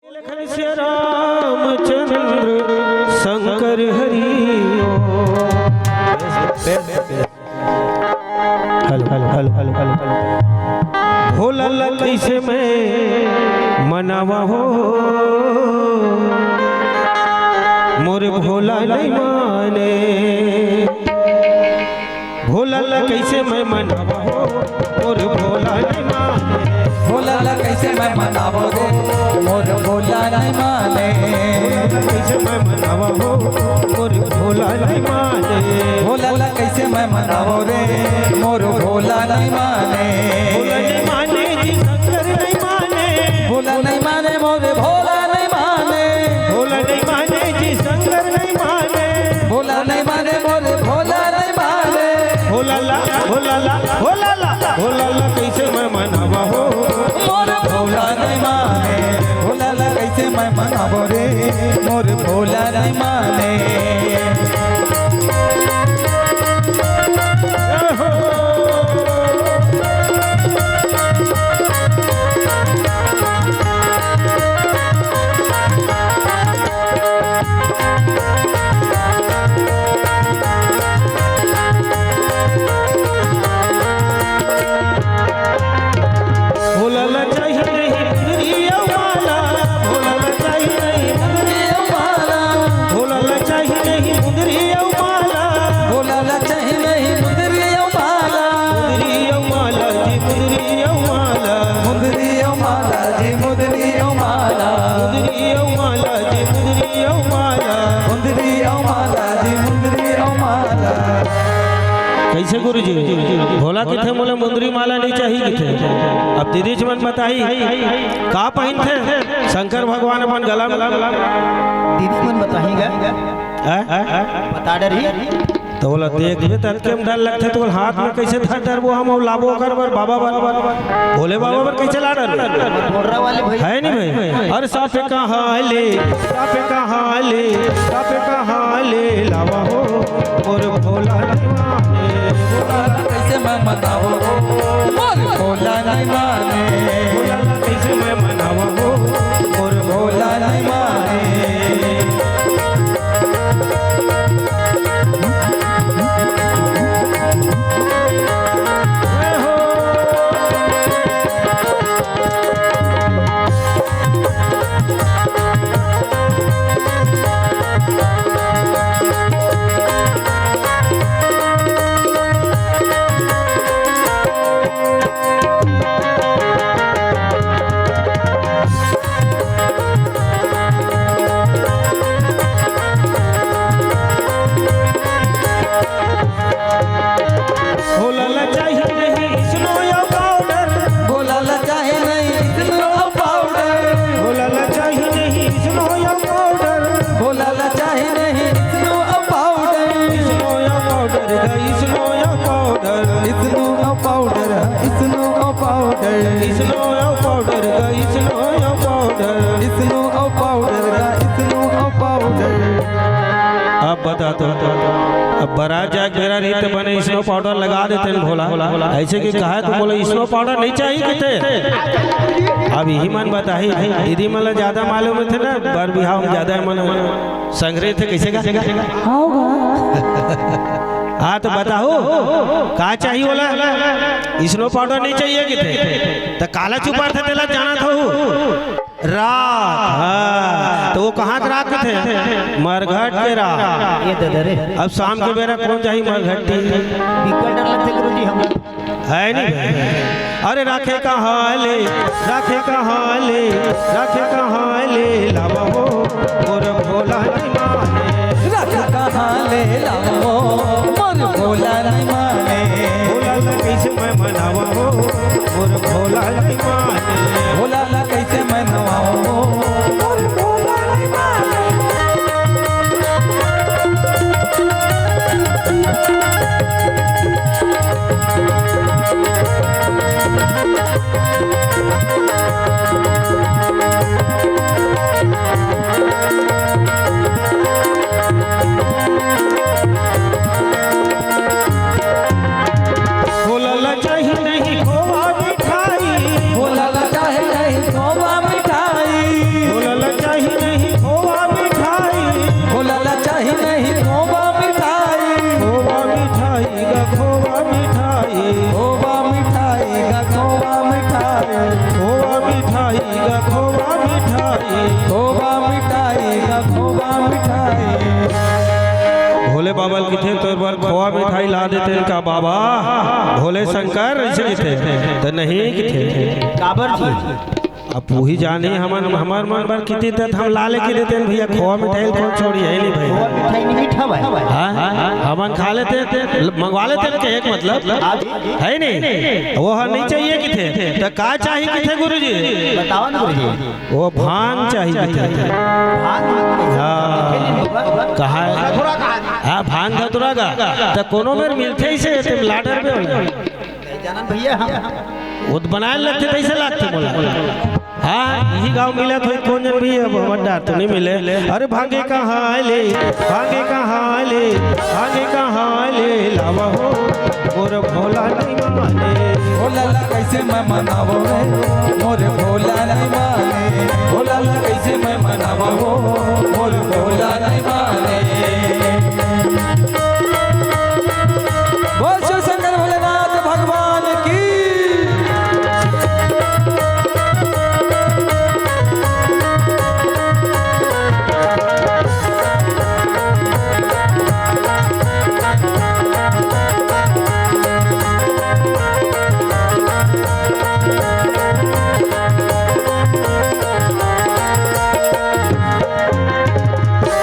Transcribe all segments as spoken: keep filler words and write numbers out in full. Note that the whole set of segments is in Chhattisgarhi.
Lakhan Siya Ramchandra Shankar Hari Om. Hello, hello, hello, hello, hello, hello. Bhola ला कइसे मैं मनावा हो, मोर भोला नहीं माने। भोला ला कइसे मैं मनावा हो, मोर भोला नहीं माने। भोला ला कइसे मैं मनावा हो, मोर भोला नहीं माने। कइसे मैं मनावा हो, मोर भोला नहीं माने। भोला ला कइसे मैं मनावा रे, मोर भोला नहीं माने। भोला नहीं माने जी, शंकर नहीं माने। भोला नहीं माने, मोर भोला नहीं माने। भोला नहीं माने जी, शंकर नहीं माने। भोला नहीं माने, मोर भोला नहीं माने। भोला ला, भोला ला, भोला ला, भोला ला कइसे मैं मनावा हो, मोर भोला नहीं माने। भोला ला कइसे मैं मनावा रे, मोर भोला नहीं माने। भोला ला चाही नहीं मुंदरी अउ माला, भोला ला चाही नहीं मुंदरी अउ माला, भोला ला चाही नहीं मुंदरी अउ माला, भोला ला चाही नहीं मुंदरी अउ माला। मुंदरी अउ माला जी, मुंदरी अउ माला। मुंदरी अउ माला जी, मुंदरी अउ माला। मुंदरी अउ माला जी, मुंदरी अउ माला। मुंदरी अउ माला जी, मुंदरी अउ माला। कइसे गुरुजी? भोला कथे मोला मुंदरी माला नहीं चाही कथे। अब दीदी जी मन बताही का पहिनथे शंकर भगवान अपन गला में? दीदी मन बताही गा। हैं? बता डरही। त ओला देखबे त अतके म डर लगथे, त ओला हाथ में कइसे धर डरबो हम, अउ लाबो ओकर बर, बाबा बर, भोले बाबा बर कइसे ला डरबो? बोर्रा वाले भाई। हे नहीं भाई? अरे साँप कहाँ ले, साँप कहाँ ले, साँप कहाँ ले लावा हो, मोर भोला नहीं माने। भोला कइसे मैं मनावा हो, मोर भोला नहीं माने। भोला कइसे मैं मनावा हो, मोर भोला नहीं माने। भोला ला चाही नहीं snow या powder। भोला ला चाही नहीं snow या powder। भोला ला चाही नहीं snow या powder। भोला ला चाही नहीं snow या powder। Snow या powder गा, snow या powder। Snow या powder, snow या powder। Snow या powder गा, snow या powder। Snow या powder गा, snow या powder। अब बता तो, अब बारात जाए के बेरा रही त बने snow powder लगा देते हैं भोला। ऐसे कि कहा तो बोला snow powder नहीं चाहिए किते। अब यही मन बताही, दीदी मन ला ज्यादा मालूम थे ना, बर बिहाव में ज्यादा मन संग्रहित थे, कइसे का? हाँ होगा। हाँ, त बताहू, का चाहिए बोला? Snow powder नहीं चाहिए किते। त काला छुपाथे तेला जानत हू? राख, हाँ। त वो कहाँ के राख थे? मरघट के राख। ये दे दे रे। अब शाम के बेरा कौन जाही मरघट? बिकट डर लगथे गुरुजी हमला। है नहीं भाई? अरे राखे कहाँ ले, राखे कहाँ ले, राखे कहाँ ले लावा हो, मोर भोला नहीं माने। राखे कहाँ ले लावा हो, मोर भोला नहीं माने। भोला ला कइसे मैं मनावा हो, मोर भोला नहीं माने। भोला ला कइसे मैं मनावा हो, मोर भोला नहीं माने। भोला ला चाही नहीं खोवा मिठाई। भोला ला खोवा मिठाई, खोवा मिठाई गा, खोवा मिठाई। भोले बाबा ल किथे, तोर बर खोवा मिठाई ला देतेन का बाबा, भोले शंकर, अइसे किथे। त नहीं किथे। काबर जी? अब वही जानी, हमन, हमर मन बर किथे त हम ला लेके देतेन भैया, खोवा मिठाई ल कौन छोड़ी, हे नहीं भाई? खोवा मिठाई नहीं मीठा भाई। हाँ? हमन खा लेते, मंगवा लेते के एक मतलब। आप है नहीं, वो ह नहीं चाहिए किथे। त का चाही किथे गुरुजी? बताओ ना गुरुजी। वो भांग चाही किथे। भांग? हाँ। कहा है? धतूरा कहा है? हाँ, भांग धतूरा का। त कोनो मेर मिलथे इसे, तुम लाडर में हो। जानन भैया हम। वो तो बनाए लगथे, कैसे लगथे बोला? हाँ, इही गाँव मिलत होई, कौन जन भी अब हमर डार तो नहीं मिले। अरे भांगे कहाँ ले, भांगे कहाँ ले, भांगे कहाँ ले लावा हो, मोर भोला नहीं माने। भोला ला कैसे मैं मनावो रे, मोर भोला नहीं माने। भोला ला कैसे मैं मनावो, मोर भोला नहीं माने। बोल शिव शंकर भोलेनाथ भगवान की।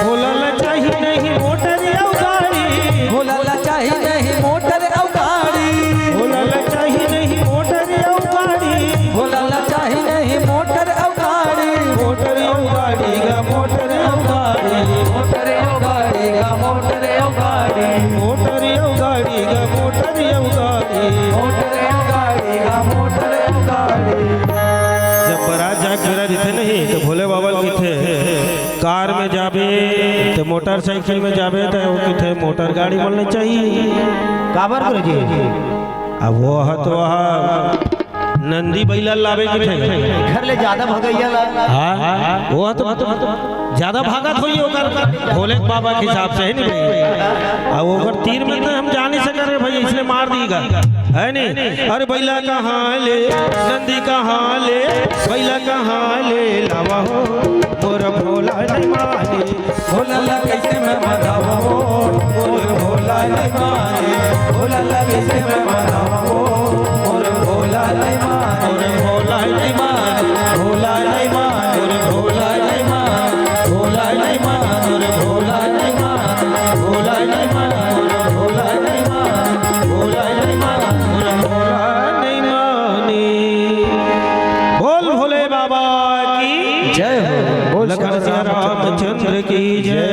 भोला ला चाही नहीं मोटर अउ गाड़ी। भोला ला चाही नहीं मोटर अउ गाड़ी। भोला ला चाही नहीं मोटर अउ गाड़ी। भोला ला चाही नहीं मोटर अउ गाड़ी। मोटर अउ गाड़ी गा, मोटर अउ गाड़ी। मोटर अउ गाड़ी गा, मोटर अउ गाड़ी। मोटर अउ गाड़ी गा, मोटर अउ गाड़ी। मोटर अउ गाड़ी गा, मोटर अउ गाड़ी। जब बारात जाके बेरा रहिथे नहीं, तो भोले बाबा ल किथे, कार में जाबे, ते मोटरसाइकिल में जाबे, ते वो किथे मोटर गाड़ी मन ल नहीं चाहिए। काबर गुरुजी? अब वो ह तो वह नंदी बैला लाबे किथे। घर ले ज्यादा भगैया ला। हाँ, वो ह तो ज्यादा भागत होई ओकर भोले बाबा के हिसाब से, है नहीं भाई? अब ओकर तीर में तो हम जा नहीं सके रे भाई, इसलिए मार दीगा, है नहीं? अरे बैला कहाँ ले, नंदी कहाँ ले, बैला कहाँ ले लावा हो, मोर भोला नहीं माने। भोला ला कैसे मैं मनावो, मोर भोला नहीं माने। भोला ला कैसे मैं मनावो, मोर भोला नहीं माने। मोर भोला नहीं माने, भोला नहीं माने, मोर भोला नहीं माने। भोला नहीं माने, मोर भोला नहीं माने। भोला नहीं माने, मोर भोला नहीं माने। भोला नहीं माने, मोर भोला नहीं माने। बोल भोले बाबा की जय हो। बोल लखन सिया रामचंद्र की जय।